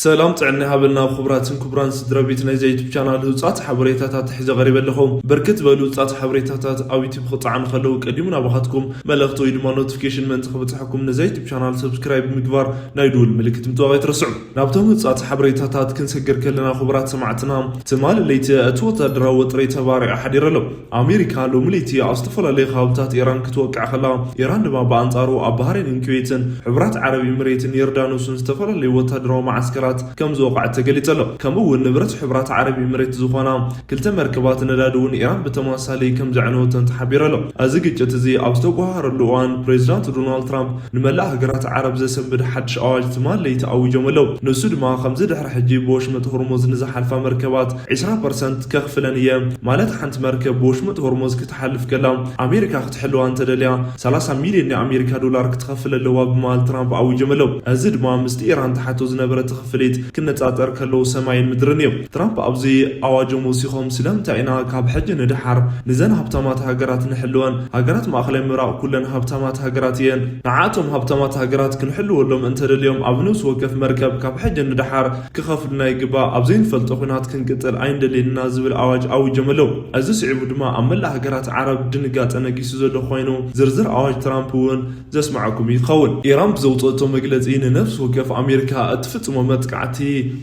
ሰላም ጥዕና ሃበልና። ክቡራትን ክቡራን ስድራ ቤት ናይዛ ዩቱብ ቻናል፣ ህውጻት ሓበሬታታት ሒዘ ቀሪበ ኣለኹ። ብርክት ዝበሉ ህውጻት ሓበሬታታት ኣብ ዩቱብ ክጻዓኑ ከለዉ ቀዲሙ ናባኻትኩም መልእኽቲ ወይ ድማ ኖቲፊኬሽን ምእንቲ ክብጽሐኩም ነዛ ዩቱብ ቻናል ሰብስክራይብ ምግባር ናይ ድውል ምልክት ምጥዋቕ ኣይትረስዑ። ናብቶም ህውጻት ሓበሬታታት ክንሰግር ከለና፣ ክቡራት ሰማዕትና፣ ትማሊ ለይቲ እቲ ወታደራዊ ወጥሪ ተባሪዑ ሓዲሩ ኣሎ። ኣሜሪካ ሎሚ ለይቲ ኣብ ዝተፈላለዩ ከባብታት ኢራን ክትወቅዕ ከላ፣ ኢራን ድማ ብኣንጻሩ ኣብ ባህሬንን ኩዌትን፣ ሕቡራት ዓረብ ኤምሬትን ዮርዳኖስን ዝተፈላለዩ ወታደራዊ መዓስከራት ከም ዝወቕዐት ተገሊጹ ኣሎ። ከምኡ እውን ንብረት ሕቡራት ዓረብ ኤምሬት ዝኾና ክልተ መርከባት ነዳዲ እውን ኢራን ብተመሳሳሊ ከም ዘዕነወተን ተሓቢሩ ኣሎ። እዚ ግጭት እዚ ኣብ ዝተጓሃረሉ እዋን፣ ፕሬዚዳንት ዶናልድ ትራምፕ ንመላእ ሃገራት ዓረብ ዘሰንብድ ሓድሽ ኣዋጅ ትማሊ ለይቲ ኣዊጆም ኣለዉ። ንሱ ድማ ከምዚ ድሕሪ ሕጂ ብወሽመጥ ሆርሙዝ ንዝሓልፋ መርከባት ዒስራ ፐርሰንት ከኽፍለን እየ፣ ማለት ሓንቲ መርከብ ብወሽመጥ ሆርሙዝ ክትሓልፍ ከላ ኣሜሪካ ክትሕልዋ እንተደልያ ሰላሳ ሚልዮን ናይ ኣሜሪካ ዶላር ክትኸፍል ኣለዋ ብምባል ትራምፕ ኣዊጆም ኣለዉ። እዚ ድማ ምስቲ ኢራን ትሓቶ ዝነበረት ክፍሊት ክነጻጸር ከለዉ ሰማይን ምድርን እዩ። ትራምፕ ኣብዚ ኣዋጆም ወሲኾም፣ ስለምንታይ ኢና ካብ ሕጂ ንደሓር ንዘን ሃብታማት ሃገራት ንሕልወን? ሃገራት ማእኸላይ ምብራቕ ኩለን ሃብታማት ሃገራት እየን። ንዓቶም ሃብታማት ሃገራት ክንሕልወሎም እንተደልዮም፣ ኣብ ነፍሲ ወከፍ መርከብ ካብ ሕጂ ንደሓር ክኸፍሉና ይግባእ። ኣብ ዘይንፈልጦ ኲናት ክንቅጽል ኣይንደልን ኢና ዝብል ኣዋጅ ኣዊጆም ኣለዉ። እዚ ስዒቡ ድማ ኣብ መላእ ሃገራት ዓረብ ድንጋጸ ነጊሱ ዘሎ ኮይኑ፣ ዝርዝር ኣዋጅ ትራምፕ እውን ዘስማዓኩም ይኸውን። ኢራን ብዘውፅኦቶ መግለፂ፣ ንነፍሲ ወከፍ ኣሜሪካ እትፍፅሞ መጥቃዕቲ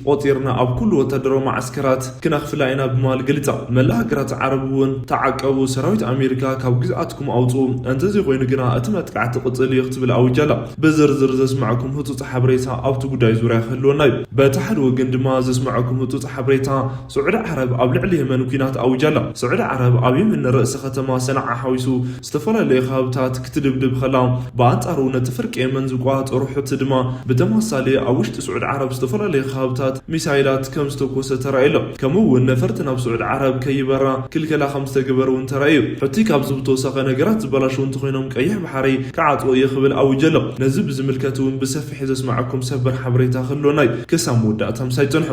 ቆፂርና ኣብ ኩሉ ወታደራዊ መዓስከራት ክነኽፍላ ኢና ብምባል ገሊፃ። መላእ ሃገራት ዓረብ እውን፣ ተዓቀቡ፣ ሰራዊት ኣሜሪካ ካብ ግዝኣትኩም ኣውፅኡ፣ እንተዘይኮይኑ ግና እቲ መጥቃዕቲ ቅፅል እዩ ክትብል ኣዊጃ ኣላ። ብዝርዝር ዘስማዕኩም ህፁፅ ሓበሬታ ኣብቲ ጉዳይ ዙርያ ክህልወና እዩ። በቲ ሓደ ወገን ድማ ዘስማዕኩም ህፁፅ ሓበሬታ፣ ስዑዲ ዓረብ ኣብ ልዕሊ የመን ኲናት ኣዊጃ ኣላ። ስዑዲ ዓረብ ኣብ የመን ርእሲ ከተማ ሰንዓ ሓዊሱ ዝተፈላለዩ ከባብታት ክትድብድብ ከላ፣ ብኣንጻሩ ነቲ ፍርቂ የመን ዝቆጻጸሩ ሑቲ ድማ ብተመሳሳሊ ኣብ ውሽጢ ስዑዲ ዓረብ ዝተፈላለዩ ከባብታት ሚሳይላት ከም ዝተኮሰ ተራእዩ ኣሎ። ከምኡ እውን ነፈርቲ ናብ ስዑዲ ዓረብ ከይበራ ክልከላ ከም ዝተገበረ እውን ተራእዩ። ሑቲ ካብዚ ብተወሳኺ ነገራት ዝበላሸው እንተኾይኖም ቀይሕ ባሕሪ ክዓጽዎ እየ ክብል ኣዊጀ ኣሎ። ነዚ ብዝምልከት እውን ብሰፊሕ ዘስማዓኩም ሰበር ሓበሬታ ክህልወና እዩ። ክሳብ መወዳእታ ምሳይ ጽንሑ።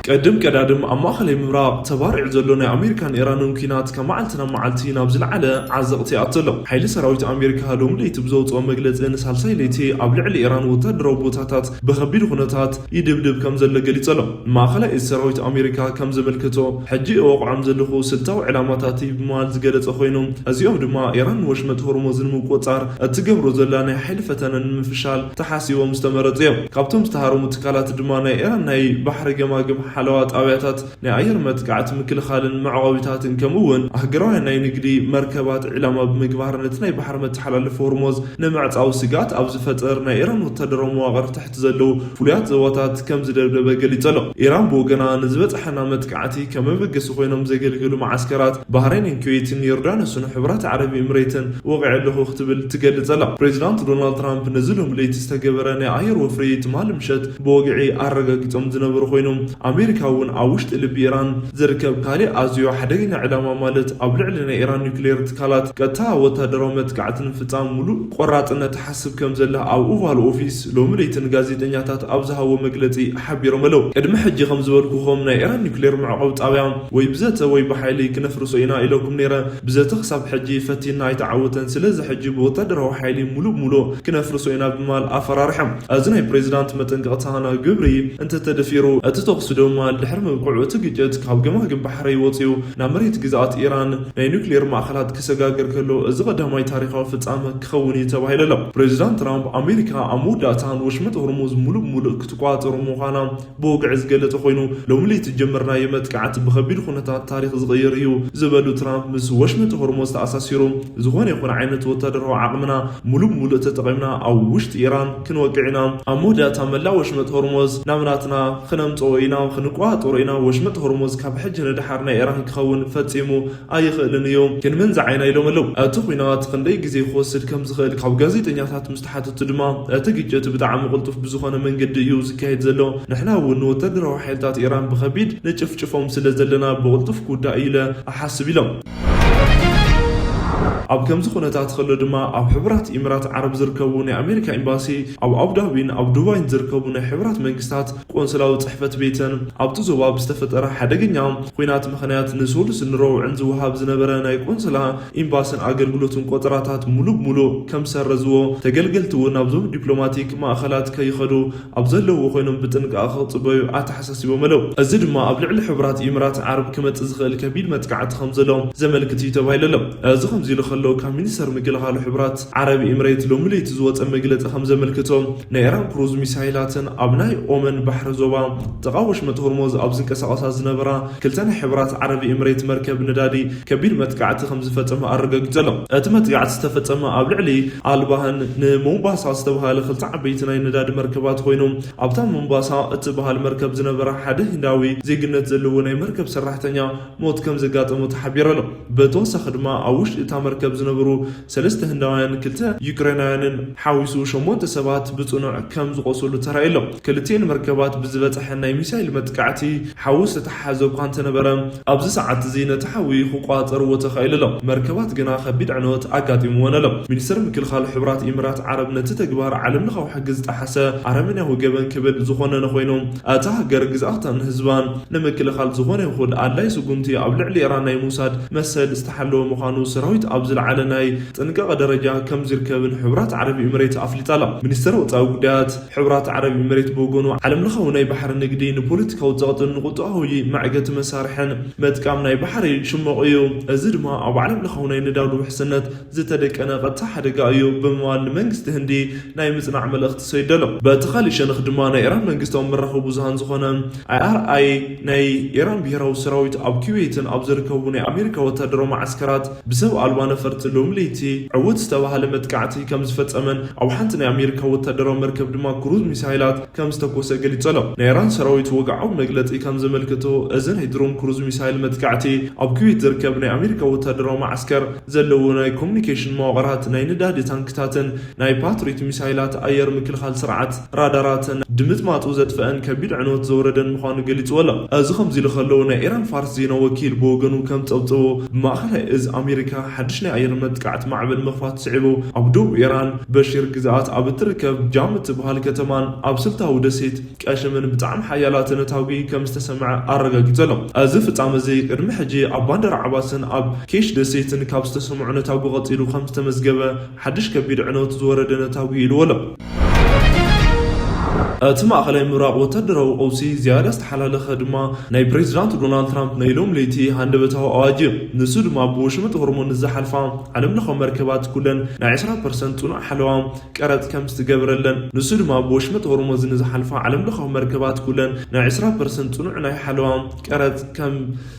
ቀድም ቀዳድም ኣብ ማእኸላይ ምብራቕ ተባሪዑ ዘሎ ናይ ኣሜሪካን ኢራንን ኲናት ካብ መዓልቲ ናብ መዓልቲ ናብ ዝለዓለ ዓዘቕቲ ይኣቱ ኣሎ። ሓይሊ ሰራዊት ኣሜሪካ ሎሚ ለይቲ ብዘውፅኦ መግለፂ፣ ንሳልሳይ ለይቲ ኣብ ልዕሊ ኢራን ወታደራዊ ቦታታት ብኸቢድ ኩነታት ይድብድብ ከም ዘሎ ገሊፁ ኣሎ። ማእኸላይ እዚ ሰራዊት ኣሜሪካ ከም ዘመልከቶ፣ ሕጂ እወቕዖም ዘለኹ ስልታዊ ዕላማታት እዩ ብምባል ዝገለፀ ኮይኑ፣ እዚኦም ድማ ኢራን ንወሽመጥ ሆርሙዝ ንምቁፅፃር እትገብሮ ዘላ ናይ ሓይሊ ፈተነ ንምፍሻል ተሓሲቦም ዝተመረፁ እዮም። ካብቶም ዝተሃረሙ ትካላት ድማ ናይ ኢራን ናይ ባሕሪ ገማግም ሓለዋ ጣብያታት፣ ናይ ኣየር መጥቃዕቲ ምክልኻልን መዕቆቢታትን፣ ከምኡ እውን ኣህጉራውያን ናይ ንግዲ መርከባት ዒላማ ብምግባር፣ ነቲ ናይ ባሕሪ መተሓላለፊ ሆርሙዝ ንምዕጻው ስግኣት ኣብ ዝፈጥር ናይ ኢራን ወታደራዊ መዋቕር ትሕቲ ዘለዉ ፍሉያት ዞባታት ከም ዝደብደበ ገሊጹ ኣሎ። ኢራን ብወገና፣ ንዝበጽሐና መጥቃዕቲ ከም መበገሲ ኮይኖም ዘገልግሉ መዓስከራት ባህሬንን ኩዌትን ዮርዳኖስን ሕቡራት ዓረብ ኤምሬትን ወቒዐ ኣለኹ ክትብል ትገልጽ ኣላ። ፕሬዚዳንት ዶናልድ ትራምፕ ነዚ ሎሚ ለይቲ ዝተገበረ ናይ ኣየር ወፍሪ ትማሊ ምሸት ብወግዒ ኣረጋጊጾም ዝነበሩ ኮይኖም፣ ኣሜሪካ እውን ኣብ ውሽጢ ልቢ ኢራን ዝርከብ ካሊእ ኣዝዩ ሓደገኛ ዕላማ፣ ማለት ኣብ ልዕሊ ናይ ኢራን ኒውክሌር ትካላት ቀጥታ ወታደራዊ መጥቃዕቲ ንምፍጻም ሙሉእ ቆራጽነት ትሓስብ ከም ዘላ ኣብ ኦቫል ኦፊስ ሎሚ ለይቲ ንጋዜጠኛታት ኣብ ዝሃቦ መግለጺ ሓቢሮም ኣለዉ። ቅድሚ ሕጂ ከም ዝበልኩኹም፣ ናይ ኢራን ኒውክሌር መዕቆቢ ጣብያ ወይ ብዘተ ወይ ብሓይሊ ክነፍርሶ ኢና ኢለኩም ነይረ። ብዘተ ክሳብ ሕጂ ፈቲና ኣይተዓወተን። ስለዚ ሕጂ ብወታደራዊ ሓይሊ ሙሉእ ብሙሉእ ክነፍርሶ ኢና ብምባል ኣፈራርሖም። እዚ ናይ ፕሬዚዳንት መጠንቀቕታ ናብ ግብሪ እንተተደፊሩ፣ እቲ ተኹሲ ደው ምባል ድሕሪ ምብቅዑ፣ እቲ ግጭት ካብ ገማግም ባሕሪ ወፂኡ ናብ መሬት ግዝኣት ኢራን ናይ ኒውክሌር ማእኸላት ክሰጋገር ከሎ፣ እዚ ቀዳማይ ታሪኻዊ ፍጻመ ክኸውን እዩ ተባሂሉ ኣሎ። ፕሬዚዳንት ትራምፕ፣ ኣሜሪካ ኣብ መወዳእታ ንወሽመጥ ሆርሙዝ ሙሉእ ብሙሉእ ክትቆጻጸሩ ምዃና ብወግዒ ዝገለጸ ኮይኑ፣ ሎሚ ለይቲ ዝጀመርናዮ መጥቃዕቲ ብኸቢድ ኩነታት ታሪኽ ዝቕይር እዩ ዝበሉ ትራምፕ፣ ምስ ወሽመጥ ሆርሙዝ ተኣሳሲሩ ዝኾነ ይኹን ዓይነት ወታደራዊ ዓቕምና ሙሉእ ብሙሉእ ተጠቒምና ኣብ ውሽጢ ኢራን ክንወቅዕ ኢና። ኣብ መወዳእታ መላእ ወሽመጥ ሆርሙዝ ናብ ናትና ክነምጽኦ ኢና፣ ክንቆጻጸሮ ኢና። ወሽመጥ ሆርሙዝ ካብ ሕጂ ንደሓር ናይ ኢራን ክኸውን ፈጺሙ ኣይኽእልን እዩ። ክንመንዝዓ ኢና ኢሎም ኣለዉ። እቲ ኲናት ክንደይ ግዜ ክወስድ ከም ዝኽእል ካብ ጋዜጠኛታት ምስ ተሓተቱ ድማ፣ እቲ ግጭት ብጣዕሚ ቅልጡፍ ብዝኾነ መንገዲ እዩ ዝካየድ ዘሎ። ንሕና እውን ንወታደራዊ ሓይልታት ኢራን ብኸቢድ ንጭፍጭፎም ስለ ዘለና፣ ብቕልጡፍ ክውዳእ እዩ ኢለ እሓስብ ኢሎም። ኣብ ከምዚ ኩነታት ከሎ ድማ ኣብ ሕቡራት ኢምራት ዓረብ ዝርከቡ ናይ ኣሜሪካ ኤምባሲ፣ ኣብ ኣቡዳቢን ኣብ ዱባይን ዝርከቡ ናይ ሕቡራት መንግስታት ቆንስላዊ ጽሕፈት ቤትን ኣብቲ ዞባ ብዝተፈጠረ ሓደገኛ ኲናት ምኽንያት ንሰሉስን ንረቡዕን ዝወሃብ ዝነበረ ናይ ቆንስላ ኤምባሲን ኣገልግሎትን ቆጸራታት ሙሉእ ብሙሉእ ከም ዝሰረዝዎ፣ ተገልገልቲ እውን ናብዞም ዲፕሎማቲክ ማእኸላት ከይኸዱ ኣብ ዘለውዎ ኮይኖም ብጥንቃቐ ክጽበዩ ኣተሓሳሲቦም ኣለዉ። እዚ ድማ ኣብ ልዕሊ ሕቡራት ኢምራት ዓረብ ክመጽእ ዝኽእል ከቢድ መጥቃዕቲ ከም ዘሎ ዘመልክት እዩ ተባሂሉ ኣሎ። እዚ ከምዚ ኢሉ ከሎ፣ ካብ ሚኒስተር ምክልኻል ሕቡራት ዓረብ ኤምሬት ሎሚ ለይቲ ዝወጸ መግለጺ ከም ዘመልክቶ፣ ናይ ኢራን ክሩዝ ሚሳይላትን ኣብ ናይ ኦመን ባሕሪ ዞባ ጥቓ ወሽመጥ ሆርሞዝ ኣብ ዝንቀሳቐሳ ዝነበራ ክልተ ናይ ሕቡራት ዓረብ ኤምሬት መርከብ ነዳዲ ከቢድ መጥቃዕቲ ከም ዝፈጸመ ኣረጋጊጹ ኣሎ። እቲ መጥቃዕቲ ዝተፈጸመ ኣብ ልዕሊ ኣልባህን ንሞምባሳ ዝተባሃለ ክልተ ዓበይቲ ናይ ነዳዲ መርከባት ኮይኑ፣ ኣብታ ሞምባሳ እትበሃል መርከብ ዝነበረ ሓደ ህንዳዊ ዜግነት ዘለዎ ናይ መርከብ ሰራሕተኛ ሞት ከም ዘጋጠሞ ተሓቢሩ ኣሎ። ብተወሳኺ ድማ ኣብ ውሽጢ እታ መርከብ ዝነበሩ ሰለስተ ህንዳውያን፣ ክልተ ዩክሬናውያንን ሓዊሱ ሸሞንተ ሰባት ብጽኑዕ ከም ዝቆሰሉ ተራእዩ ኣሎ። ክልቲኤን መርከባት ብዝበጽሐ ናይ ሚሳይል መጥቃዕቲ ሓዊ ዝተተሓሓዘ እኳ እንተነበረ፣ ኣብዚ ሰዓት እዚ ነቲ ሓዊ ክቆጻጸርዎ ተኻኢሉ ኣሎ። መርከባት ግና ከቢድ ዕንወት ኣጋጢምወን ኣሎ። ሚኒስትር ምክልኻል ሕቡራት ኢምራት ዓረብ ነቲ ተግባር ዓለምለኻዊ ሕጊ ዝጠሓሰ ኣረመኔያዊ ገበን ክብል ዝኾነነ ኮይኑ፣ እታ ሃገር ግዝኣታን ህዝባን ንምክልኻል ዝኾነ ይኹን ኣድላይ ስጉምቲ ኣብ ልዕሊ ኢራን ናይ ምውሳድ መሰል ዝተሓለወ ምዃኑ ሰራዊት ኣብ ዝለዓለ ናይ ጥንቃቐ ደረጃ ከም ዝርከብን ሕቡራት ዓረብ ኤምሬት ኣፍሊጣ ኣላ። ሚኒስትር ወጻኢ ጉዳያት ሕቡራት ዓረብ ኤምሬት ብወገኑ፣ ዓለምለኻዊ ናይ ባሕሪ ንግዲ ንፖለቲካዊ ጸቕጥን ንቁጠባዊ መዕገቲ መሳርሕን ምጥቃም ናይ ባሕሪ ሽሞቕ እዩ። እዚ ድማ ኣብ ዓለምለኻዊ ናይ ነዳዲ ውሕስነት ዝተደቀነ ቀጥታ ሓደጋ እዩ ብምባል ንመንግስቲ ህንዲ ናይ ምጽናዕ መልእኽቲ ሰዲዱ ኣሎ። በቲ ካሊእ ሸነኽ ድማ ናይ ኢራን መንግስታዊ መራኸቢ ብዙሃን ዝኾነ ኣይ ኣር ኣይ ናይ ኢራን ብሄራዊ ሰራዊት ኣብ ኩዌትን ኣብ ዝርከቡ ናይ ኣሜሪካ ወታደራዊ መዓስከራት ብሰብ ኣልባ ነፈርቲ ሎሚ ለይቲ ዕዉት ዝተባሃለ መጥቃዕቲ ከም ዝፈጸመን ኣብ ሓንቲ ናይ ኣሜሪካ ወታደራዊ መርከብ ድማ ክሩዝ ሚሳይላት ከም ዝተኮሰ ገሊጹ ኣሎ። ናይ ኢራን ሰራዊት ወግዓዊ መግለጺ ከም ዘመልክቶ፣ እዚ ናይ ድሮን ክሩዝ ሚሳይል መጥቃዕቲ ኣብ ኩዌት ዝርከብ ናይ ኣሜሪካ ወታደራዊ መዓስከር ዘለዎ ናይ ኮሙኒኬሽን መዋቕራት፣ ናይ ነዳዲ ታንክታትን ናይ ፓትሪዮት ሚሳይላት ኣየር ምክልኻል ስርዓት ራዳራትን ድምጥማጡ ዘጥፍአን ከቢድ ዕንወት ዘውረደን ምዃኑ ገሊጹ ኣሎ። እዚ ከምዚ ኢሉ ከሎ፣ ናይ ኢራን ፋርስ ዜና ወኪል ብወገኑ ከም ጸብጸቦ፣ ብማእኸላይ እዝ ኣሜሪካ ሓድሽ ናይ ኣየር መጥቃዕቲ ማዕበል ምኽፋት ስዒቡ፣ ኣብ ደቡብ ኢራን በሺር ግዝኣት ኣብ እትርከብ ጃም እትበሃል ከተማን ኣብ ስልታዊ ደሴት ቀሽምን ብጣዕሚ ሓያላት ነታጒ ከም ዝተሰምዐ ኣረጋጊጹ ኣሎ። እዚ ፍጻመ እዚ ቅድሚ ሕጂ ኣብ ባንደር ዓባስን ኣብ ኬሽ ደሴትን ካብ ዝተሰምዑ ነታጒ ቀጺሉ ከም ዝተመዝገበ ሓድሽ ከቢድ ዕንወት ዝወረደ ነታጒ ኢልዎ ኣሎ። እቲ ማእኸላይ ምብራቕ ወታደራዊ ቀውሲ ዝያዳ ዝተሓላለኸ ድማ ናይ ፕሬዚዳንት ዶናልድ ትራምፕ ናይ ሎም ለይቲ ሃንደበታዊ ኣዋጅ እዩ። ንሱ ድማ ብወሽመጥ ሆርሙዝ ንዝሓልፋ ዓለምለኻዊ መርከባት ኩለን ናይ ዕስራ ፐርሰንት ጽኑዕ ሓለዋ ቀረጽ ከም ዝትገብረለን፣ ንሱ ድማ ብወሽመጥ ሆርሙዝ ንዝሓልፋ ዓለምለኻዊ መርከባት ኩለን ናይ ዕስራ ፐርሰንት ጽኑዕ ናይ ሓለዋ ቀረጽ ከም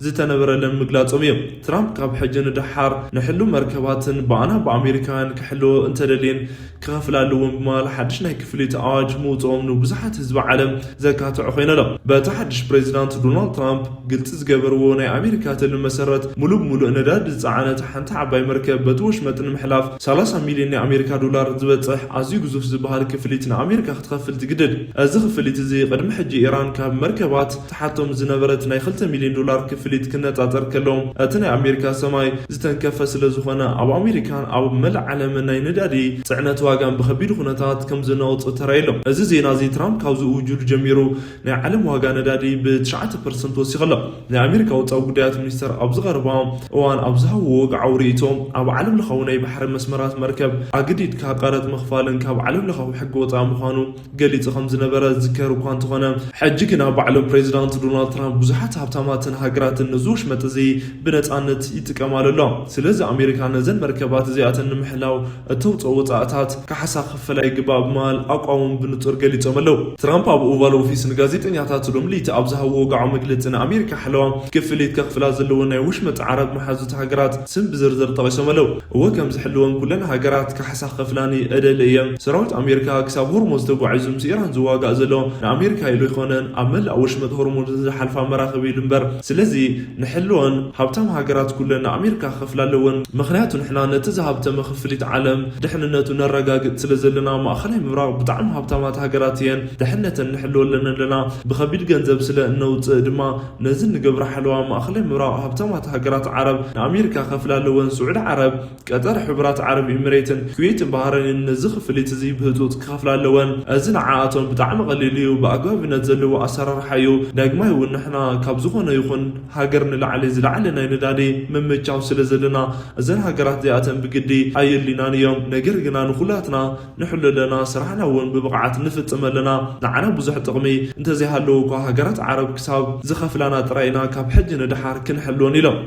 ዝተነበረለን ምግላጾም እዩ። ትራምፕ ካብ ሕጂ ንደሓር ንሕሉ መርከባትን ብኣና ብኣሜሪካውያን ክሕልዎ እንተደልየን ክኸፍላ ኣለዎን ብምባል ሓድሽ ናይ ክፍሊት ኣዋጅ ምውጽኦም ንብዙሓት ህዝቢ ዓለም ዘካትዖ ኮይኑ ኣሎ። በቲ ሓድሽ ፕሬዚዳንት ዶናልድ ትራምፕ ግልጺ ዝገበርዎ ናይ ኣሜሪካ ትልሚ መሰረት፣ ሙሉእ ብሙሉእ ነዳዲ ዝጸዓነት ሓንቲ ዓባይ መርከብ በቲ ወሽመጥ ንምሕላፍ ሰላሳ ሚልዮን ናይ ኣሜሪካ ዶላር ዝበጽሕ ኣዝዩ ግዙፍ ዝበሃል ክፍሊት ንኣሜሪካ ክትኸፍል ትግድድ። እዚ ክፍሊት እዚ ቅድሚ ሕጂ ኢራን ካብ መርከባት ትሓቶም ዝነበረት ናይ ክልተ ሚልዮን ዶላር ክፍሊት ክነጻጸር ከሎ፣ እቲ ናይ ኣሜሪካ ሰማይ ዝተንከፈ ስለ ዝኾነ፣ ኣብ ኣሜሪካን ኣብ መላእ ዓለምን ናይ ነዳዲ ጽዕነት ዋጋን ብኸቢድ ኩነታት ከም ዝነቕጹ ተራእዩ ኣሎ። እዚ ዜና እዚ ትራምፕ ካብ ዝእውጅሉ ጀሚሩ ናይ ዓለም ዋጋ ነዳዲ ብትሽዓተ ፐርሰንት ወሲኹ ኣሎ። ናይ ኣሜሪካ ወጻኢ ጉዳያት ሚኒስተር ኣብዚ ቀረባ እዋን ኣብ ዝሃብዎ ወግዓዊ ርእይቶ፣ ኣብ ዓለም ለኻዊ ናይ ባሕሪ መስመራት መርከብ ኣግዲድካ ቀረጥ ምኽፋልን ካብ ዓለም ለኻዊ ሕጊ ወጻኢ ምዃኑ ገሊጹ ከም ዝነበረ ዝዝከር እኳ እንተኾነ፣ ሕጂ ግና ባዕሎም ፕሬዚዳንት ዶናልድ ትራምፕ ብዙሓት ሃብታማትን ሃገራትን ነዚ ወሽመጥ እዚ ብነጻነት ይጥቀማሉ ኣሎ። ስለዚ ኣሜሪካ ነዘን መርከባት እዚኣተን ንምሕላው እተውፅኦ ወፃእታት ካሕሳ ክፈላ ይግባእ ብምባል ኣቋሞም ብንፁር ገሊፆም ኣለዉ። ትራምፕ ኣብ ኦቫል ኦፊስ ንጋዜጠኛታት ሎሚ ለይቲ ኣብ ዝሃብዎ ወግዓዊ መግለፂ፣ ንኣሜሪካ ሓለዋ ክፍሊት ከኽፍላ ዘለወን ናይ ወሽመጥ ዓረብ መሓዙት ሃገራት ስም ብዝርዝር ጠቒሶም ኣለዉ። እወ፣ ከም ዝሕልወን ኩለን ሃገራት ካሕሳ ክኸፍላኒ እደሊ እየ። ሰራዊት ኣሜሪካ ክሳብ ሆርሙዝ ተጓዒዙ ምስ ኢራን ዝዋጋእ ዘሎ ንኣሜሪካ ኢሉ ኣይኮነን፣ ኣብ መላእ ወሽመጥ ሆርሙዝ ዝሓልፋ መራኽብ ኢሉ እምበር። ስለዚ ንሕልወን ሃብታም ሃገራት ኩለን ንኣሜሪካ ክኸፍላ ኣለወን። ምኽንያቱ ንሕና ነቲ ዝሃብተመ ክፍሊት ዓለም ድሕንነቱ ነረጋግጽ ስለ ዘለና፣ ማእኸላይ ምብራቕ ብጣዕሚ ሃብታማት ሃገራት እየን። ድሕነተን ንሕልወለን ኣለና። ብኸቢድ ገንዘብ ስለ እነውፅእ ድማ ነዚ ንገብሮ ሓለዋ ማእኸላይ ምብራቕ ሃብታማት ሃገራት ዓረብ ንኣሜሪካ ከፍላ ኣለወን። ስዑዲ ዓረብ፣ ቀጠር፣ ሕቡራት ዓረብ ኤሚሬትን ኩዌትን ባህረይንን ነዚ ክፍሊት እዚ ብህፁፅ ክኸፍላ ኣለወን። እዚ ንዓኣቶም ብጣዕሚ ቀሊል እዩ። ብኣግባብነት ዘለዎ ኣሰራርሓ እዩ። ዳግማይ እውን ንሕና ካብ ዝኾነ ይኹን ሃገር ንላዕሊ ዝለዓለ ናይ ነዳዲ ምምቻው ስለ ዘለና እዘን ሃገራት እዚኣተን ብግዲ ኣየድልዩናን እዮም። ነገር ግና ንኹላትና ንሕሉ ኣለና፣ ስራሕና እውን ብብቕዓት ንፍጽም ኣለና። ንዓና ብዙሕ ጥቕሚ እንተዘይሃለዎ እኳ ሃገራት ዓረብ ክሳብ ዝኸፍላና ጥራይ ኢና ካብ ሕጂ ንደሓር ክንሕልወን ኢሎም።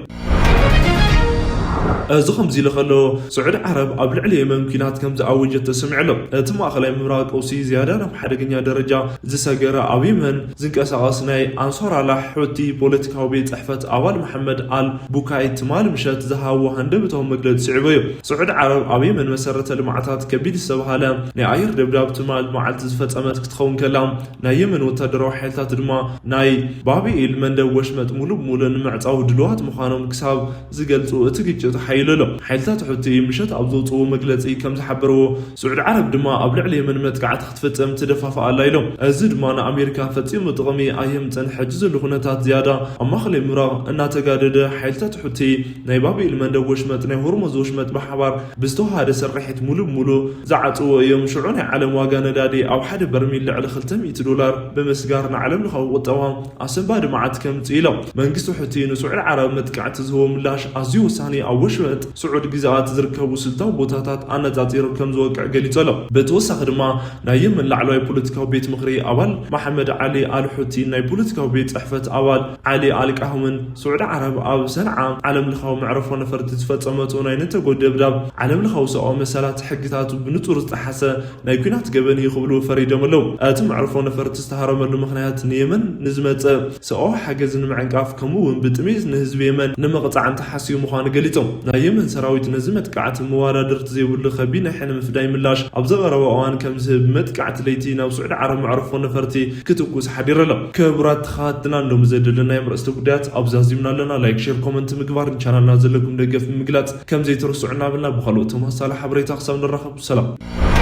እዚ ከምዚ ኢሉ ከሎ ስዑዲ ዓረብ ኣብ ልዕሊ የመን ኲናት ከም ዝኣወጀት ተሰሚዑ ኣሎ። እቲ ማእኸላይ ምብራቕ ቀውሲ ዝያዳ ናብ ሓደገኛ ደረጃ ዝሰገረ ኣብ የመን ዝንቀሳቐስ ናይ ኣንሳራላህ ሑቲ ፖለቲካዊ ቤት ጽሕፈት ኣባል መሐመድ ኣል ቡካይ ትማል ምሸት ዝሃቦ ሃንደበታዊ መግለጺ ስዒቡ እዩ። ስዑዲ ዓረብ ኣብ የመን መሰረተ ልምዓታት ከቢድ ዝተባሃለ ናይ ኣየር ደብዳብ ትማል መዓልቲ ዝፈጸመት ክትኸውን ከላ፣ ናይ የመን ወታደራዊ ሓይልታት ድማ ናይ ባብኤል መንደብ ወሽመጥ ሙሉ ብሙሉ ንምዕጻው ድልዋት ምዃኖም ክሳብ ዝገልጹ እቲ ግጭት ሓይሉ ኣሎ። ሓይልታት ሑቲ ምሸት ኣብ ዘውፅዎ መግለጺ ከም ዝሓበርዎ፣ ስዑዲ ዓረብ ድማ ኣብ ልዕሊ የመን መጥቃዕቲ ክትፍጽም ትደፋፍኣ ኣላ ኢሎም። እዚ ድማ ንኣሜሪካ ፈጺሙ ጥቕሚ ኣየምፅን። ሕጂ ዘሎ ኩነታት ዝያዳ ኣብ ማእኸላይ ምብራቕ እናተጋደደ፣ ሓይልታት ሑቲ ናይ ባብኤል መንደብ ወሽመጥ ናይ ሆርሙዝ ወሽመጥ ብሓባር ብዝተዋሃደ ስርሒት ሙሉ ብሙሉ ዝዓጽዎ እዮም። ሽዑ ናይ ዓለም ዋጋ ነዳዲ ኣብ ሓደ በርሚል ልዕሊ ክልተ ሚእቲ ዶላር ብምስጋር ንዓለም ለኻዊ ቁጠባ ኣሰንባዲ መዓት ከምጽእ ኢሎም። መንግስቲ ሑቲ ንስዑዲ ዓረብ መጥቃዕቲ ዝህቦ ምላሽ ኣዝዩ ወሳኒ፣ ኣብ ወሽመጥ ስዑድ ግዝኣት ዝርከቡ ስልታዊ ቦታታት ኣነጻጺሩ ከም ዝወቅዕ ገሊጹ ኣሎ። ብተወሳኺ ድማ ናይ የመን ላዕለዋይ ፖለቲካዊ ቤት ምኽሪ ኣባል መሓመድ ዓሊ ኣል ሑቲ ናይ ፖለቲካዊ ቤት ጽሕፈት ኣባል ዓሊ ኣል ቃህምን ስዑዲ ዓረብ ኣብ ሰንዓ ዓለም ለኻዊ መዕረፎ ነፈርቲ ዝፈጸመቶ ናይ ነተጎ ደብዳብ ዓለም ለኻዊ ሰብኣዊ መሰላት ሕግታቱ ብንጹር ዝጠሓሰ ናይ ኲናት ገበን እዩ ክብሉ ፈሪዶም ኣለዉ። እቲ መዕርፎ ነፈርቲ ዝተሃረመሉ ምኽንያት ንየመን ንዝመጸ ሰብኣዊ ሓገዝ ንምዕንቃፍ ከምኡ እውን ብጥሜት ንህዝቢ የመን ንምቕጻዕ እንተሓስዩ ምዃኑ ገሊጾም። ናይ የመን ሰራዊት ነዚ መጥቃዕቲ መወዳድርቲ ዘይብሉ ከቢድ ናይ ሕነ ምፍዳይ ምላሽ ኣብ ዘቐረበ እዋን ከም ዝህብ መጥቃዕቲ ለይቲ ናብ ስዑዲ ዓረብ መዕርፎ ነፈርቲ ክትኩስ ሓዲሩ ኣሎ። ክቡራት ተኸታተልና፣ ሎም ዘደለናዮም ርእስተ ጉዳያት ኣብዚ ኣዚምና ኣለና። ላይክ፣ ሼር፣ ኮመንት ምግባር ንቻናልና ዘለኩም ደገፍ ብምግላጽ ከም ዘይትርስዑ እናበልና ብኻልኦት ተመሳሳሊ ሓበሬታ ክሳብ ንራኸብ ሰላም።